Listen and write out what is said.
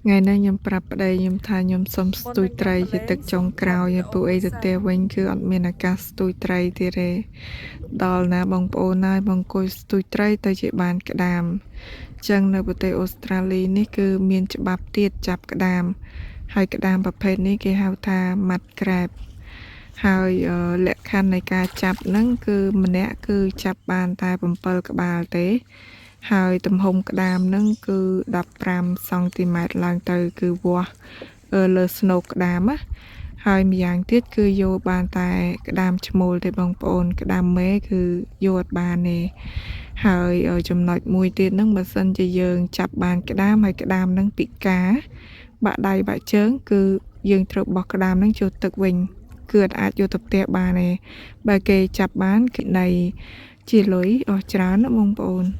ថ្ងៃនេះខ្ញុំប្រាប់ប្តីខ្ញុំថាខ្ញុំសុំស្ទូចត្រីជាទឹកចុងក្រោយហើយពួកអីទៅផ្ទះវិញគឺអត់មានឱកាសស្ទូចត្រីទៀតទេដល់ណាបងប្អូនហើយបងអង្គុយស្ទូចត្រីទៅជាបានក្តាមអញ្ចឹងនៅប្រទេសអូស្ត្រាលីនេះគឺមានច្បាប់ទៀតចាប់ក្តាម ហើយក្តាមប្រភេទនេះគេហៅថាmud crab ហើយអឺលក្ខខណ្ឌនៃការចាប់ហ្នឹងគឺម្នាក់គឺចាប់បានតែ7ក្បាលទេ ហើយទំហំក្តាមហ្នឹងគឺ15សង់ទីម៉ែត្រឡើងទៅគឺវាស់អឺលើស្នូកក្តាមណាហើយម្យ៉ាងទៀតគឺយកបានតែក្តាមឈ្មោលទេបងប្អូន ក្តាមមេគឺយកអត់បានទេហើយអឺចំណុចមួយទៀតហ្នឹងបើសិនជាយើងចាប់បានក្តាមហើយក្តាមហ្នឹងពិការបាក់ដៃបាក់ជើងគឺយើងត្រូវបោះក្តាមហ្នឹងចូលទឹកវិញ គឺអត់អាចយកទៅផ្ទះបានទេបើគេចាប់បានគេនៃជាលុយអស់ច្រើនណាបងប្អូន។